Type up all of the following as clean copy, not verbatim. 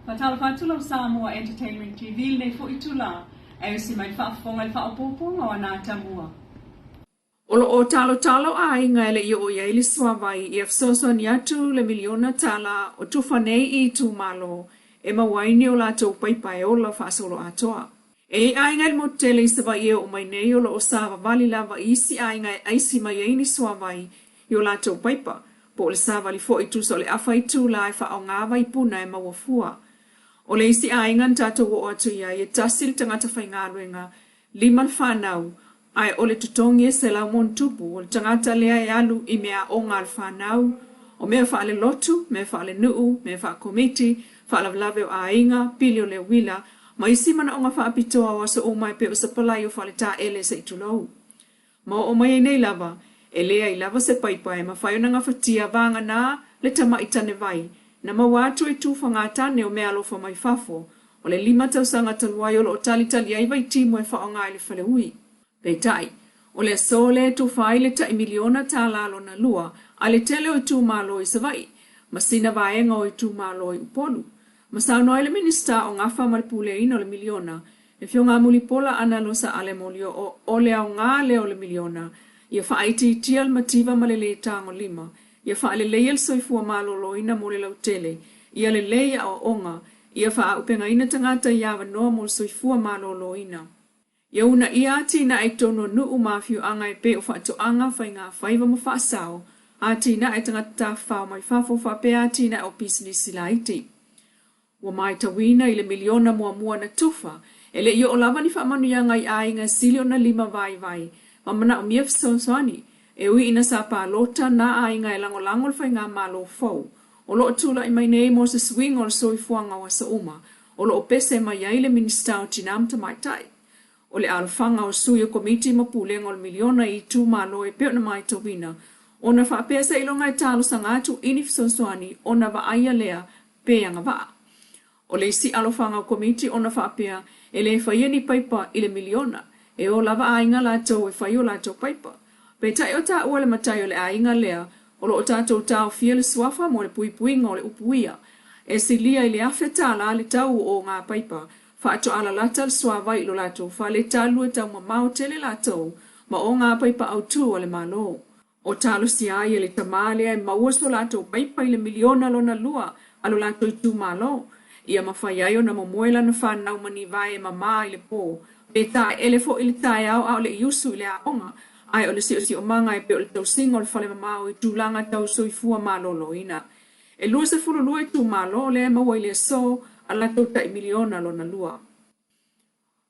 Faatalofa atu lau Samoa Entertainment TV i lenei foi itula, ae usi mai le faafofoga i le faaopoopoga o Anatamua. O lo o talotalo aiga e le i oo i ai le suavai ia fesoasoani atu le miliona tala o tufa nei i itumalo e maua ai ni o latou paipa e ola faasoloatoa. E i ai aiga i le motu tele i Savaii e oo mai nei o lo o savavali lava i isi aiga e aisi mai ai ni suavai i o latou paipa, po o le savali foi tusa o le afa itula e faaaoga vaipuna e maua fua. O le isi aiga na tatou oo atu i ai e tasi le tagata faigaluega, lima le fanau, ae o le totogi e 100+, o le tagata lea e alu i meaaoga a le fanau, o mea faalelotu, mea faalenuu, mea faakomiti, faalavelave o aiga, pili o le uila, ma isi manaoga faapitoa o aso uma e pei o sapalai o faletaele se i tulou. Ma oo mai ai nei lava, e leai lava se paipa e mafai ona gafatia vagana le tamai tanevai na maua atu i tufagatane o meaalofa mai fafo, o le lima tausaga talu ai o lo o talitali ai vaitimu e faaaoga i le faleui. Peitai, o le aso lea e tufa ai le tai miliona tala lona lua a le tele o itumalo i Savaii ma sina vaega o itumalo i Upolu. Ma saunoa ai le Minisita o Gafa ma le Puleaina o le Miliona, le Afioga Mulipola Anarosa Ale Molioo, o le aoga lea o le miliona, ia faaitiitia le mativa ma le lē tagolima, ia faaleleia le soifua maloloina mo le lautele, ia lelei aoaoga, ia faaaupegaina tagata i avanoa mo le soifua maloloina. Ia uunaia atinae i totonu o nuu ma afioaga e pei o faatoaga, faigafaiva ma faasao, atinae tagata tafafao mai fafo faapea atinae o pisinisi laiti. Ua matauina i le miliona muamua na tufa, e le i oo lava ni faamanuiaga i aiga e sili ona lima vaivai ma manaomia fesoasoani, e ui ina sa palota nā aiga e lagolago le faigamalo fou o lo o tulai mai nei mo se suiga o le soifuaga o aso uma, o lo o pese mai ai le Minisita o Tinā ma Tamaitai. O le alofaga o sui o Komiti ma Pulega o le Miliona i itumalo e pei ona matauina, ona faapea seiloga e talosaga atu i ni fesoasoani ona vaaia lea pe agavaa. O le isi alofaga o Komiti ona faapea e le faia ni paipa i le miliona, e o lava aiga latou e fai o latou paipa. Peitai o taua le matai o le aiga lea o lo o tatou taofia le suafa mo le puipuiga o le upu ia. E silia i le $1,000 le tau o ngā paipa, faatoa lalata le suavai i lo latou fale talu e taumamao tele latou ma o ngā paipa autū a le Malo. O talosia ai e le tamā lea e maua so latou paipa i le miliona lona lua a lo latou itumalo, ia mafai ai ona momoe lana fanau ma ni vae e mamā i le pō, pe taeele foi i le taeao a o le i usu i le aoga, ae o le siosiomaga e pei o le tausiga o le fale mamao i tulaga tau soifua maloloina. E 22 itumalo lea e maua i le aso a latou tai miliona lona lua.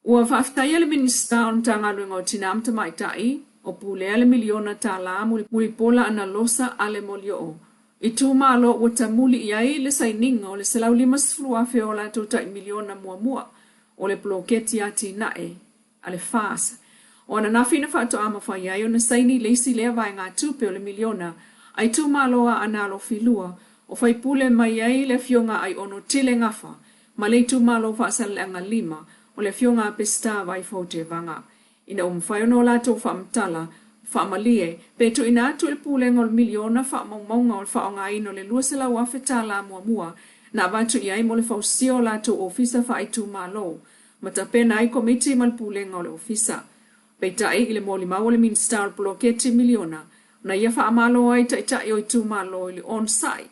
Ua faafetaia le Minisita o le Matagaluega o Tinā ma Tamaitai o pulea le miliona tala Mulipola Anarosa Ale Molioo itumalo ua tamuli i ai le sainiga o le $150,000 o latou tai miliona muamua o le poloketi atinae a le FAS. O ananafi na faatoa mafai ai ona saini le isi lea vaegatupe o le miliona a itumalo a Aana Alofi 2 o faipule mai ai le Afioga Aiono Tile Gafa ma le itumalo Faasaleleaga 5 o le Afioga a Peseta Vaifou Tevaga. Ina ua mafai ona o latou faamatala, faamalie, pe tuuina atu i le Pulega o le Miliona faamaumauga o le faaaogaina o le $200,000 muamua na avatu i ai mo le fausia o latou ofisa faaitumalo ma tapena ai Komiti ma le Pulega o le Ofisa. Peitai, i le molimau a le Minisita o le Poloketi Miliona, na ia faamalo ai taitai o itumalo i le onosai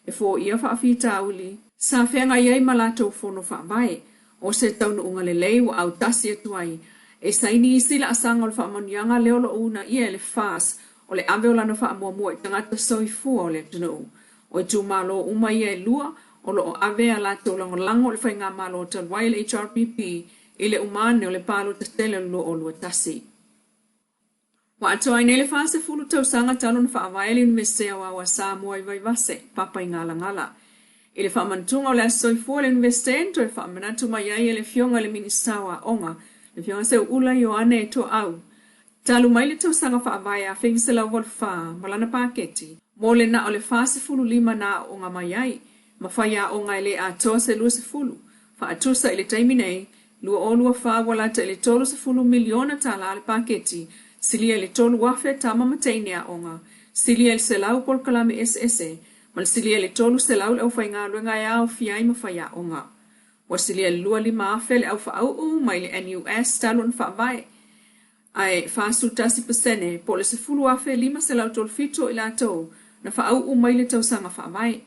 e foia faafitauli sa feagai ai ma latou fono faavae. O se taunuuga lelei ua autasi atu ai e saini isi laasaga o le faamanuiaga lea o lo o uunaia e le FAS o le ave o lana faamuamua i tagata soifua o le atunuu. O itumalo uma ia e lua o lo o ave a latou lagolago i le faigamalo talu ai le HRPP i le uma ane o le palota tele o le 2021. Ua atoa ai nei le 40 tausaga talu ona faavae le Iunivesite Aoao a Samoa i Vaivase, Papaigalagala. I le faamanatuga o le Aso Soifua o le Iunivesite na toe faamanatu mai ai e le Afioga i le Minisita o Aoga, le Afioga Seuula Ioane Tuaau, talu mai le tausaga faavae 1984 ma lana paketi mo le na o le 45 na aooga mai ai ma faiaoga e le atoa se 20, faatusa i le taimi nei, 2024 ua lata i le $30 miliona le paketi, silia i le 3,000 tama ma teine aoga, silia i le 100 polokalame eseese, ma le silia i le 300 le aufaigaluega e aofia ai ma faiaoga. Ua silia i le 25,000 le au faauu mai le NUS talu ona faavae, ae 41% po o le 10,537 o i latou na faauu mai le tausaga faavae.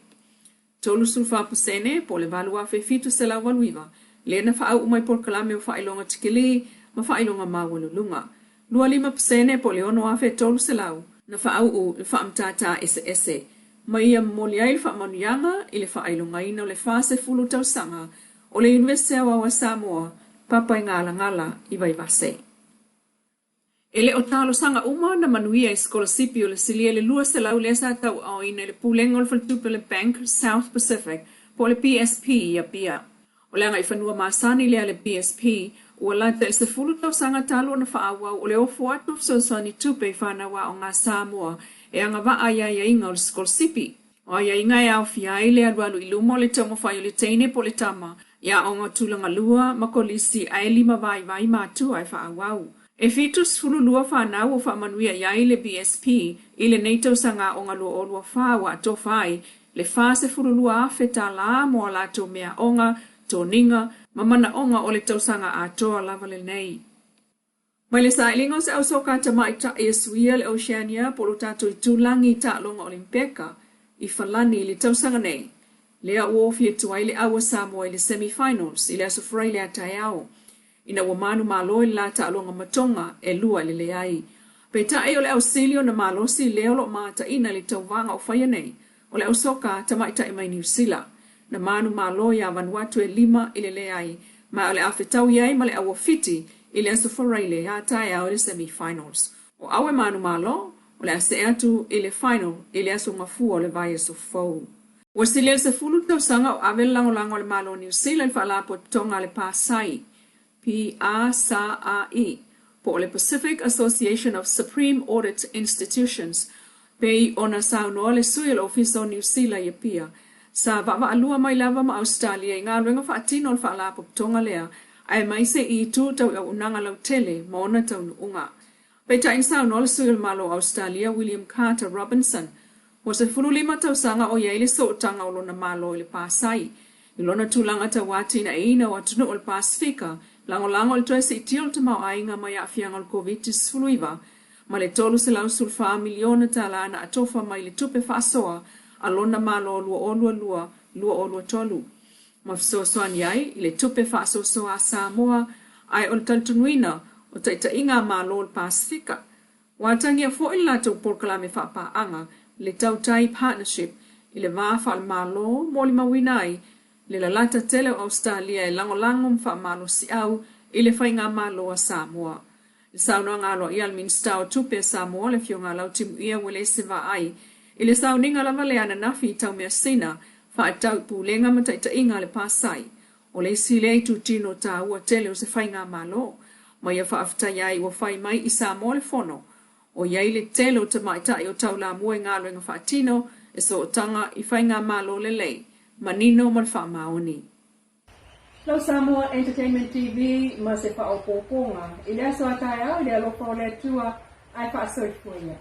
34% po o le 8,789 lea na faauu mai polokalame o faailoga tikilī ma faailoga maualuluga. 25% po o le 6,300 na faauu i faamatata eseese ma ia momoli ai le faamanuiaga i le faailogaina o le 40 tausaga o le Iunivesite Aoao a Samoa, Papaigalagala i Vaivase. E le o talosaga uma na manuia i sikolasipi o le silia i le 200 lea sa tauaaoina e le Pulega o le Faletupe o le Bank South Pacific po o le BSP i Apia. O le agaifanua masani lea a le BSP ua lata i le 10 tausaga talu ona faaauau o le ofo atu o fesoasoani tupe i fanau aoga a Samoa e agavaa i aiaiga o le sikolasipi. O aiaiga e aofia ai le alualu i luma o le taumafai o le teine po o le tama i aoga tulagalua ma kolisi ae limavaivai matua e faaauau. E 72 fanau ua faamanuia i ai le BSP i lenei tausaga aoga 2024 ua atofa ai le $42,000 mo a latou meaaoga, toniga ma manaoga o le tausaga atoa lava lenei. Mai le sailiga o se au soka tamaitai e suia le Oceania po o lo tatou itulagi i taaloga Olimpeka i Falani i le tausaga nei, lea ua ofi atu ai le au a Samoa i le semi-finals i le Aso Faraile a taeao, ina ua manumalo i le la taaloga matoga e lua i le leai. Peitai o le au sili ona malosi lea o lo o mataina i le tauvaga o faia nei, o le au soka tamaitai mai Niu Sila, na manumalo iā Vanuatu e lima i le leai, ma o le a fetaui ai ma le au a Fiti i le Aso Faraile a taeao i le semi-finals. O au e manumalo, o le a see atu i le final i le aso Gafua o le vaiaso fou. Ua silia i le 10 tausaga o ave le lagolago a le Malo o Niu Sila i le Faalapotopotoga a le PASAI, P-A-S-A-I, po o le Pacific Association of Supreme Audit Institutions, pei ona saunoa le sui o le Ofisa o Niu Sila i Apia, sa vaavaalua mai lava ma Ausetalia i galuega faatino a le Faalapotopotoga lea, aemaise i itu tau i auaunaga lautele ma ona taunuuga. Peitai na saunoa le sui o le Malo o Ausetalia, William Carter Robinson, ua 15 tausaga o i ai le sootaga o lona Malo i le PASAI, i lona tulaga tauatinaeina o atunuu o le Pasefika, lagolago i le toe siitia o le tamaoaiga mai aafiaga o le Koviti-19 ma le $314 miliona tala na atofa mai le tupe faasoa a lona Malo 2022/2023 ma fesoasoani ai i le tupe faasoasoa a Samoa ae o le talitonuina o taitaiga a Malo o le Pasefika. Ua atagia foi le latou polokalame faapaaga, le Tautai Partnership, i le va faale-Malo molimauina ai le lalata tele o Ausetalia e lagolago ma faamalosiau i le faigamalo a Samoa. I le saunoaga aloaia a le Minisita o Tupe a Samoa, le Afioga ia Lautimuia Uelese Vaai, i le sauniga lava lea ananafi i Taumeasina, faatatau i pulega ma taitaiga a le PASAI, o le isi lea itutino taua tele o se faigamalo, ma ia faafetaia ai ua fai mai i Samoa le Fono, o i ai le tele o tamaitai o taulamua i galuega faatino e sootaga i faigamalo lelei, manino ma le faamaoni. Lau Samoa Entertainment TV ma se faaopoopoga i le aso a taeao i le alofa o le Atua ae faasoifua ia.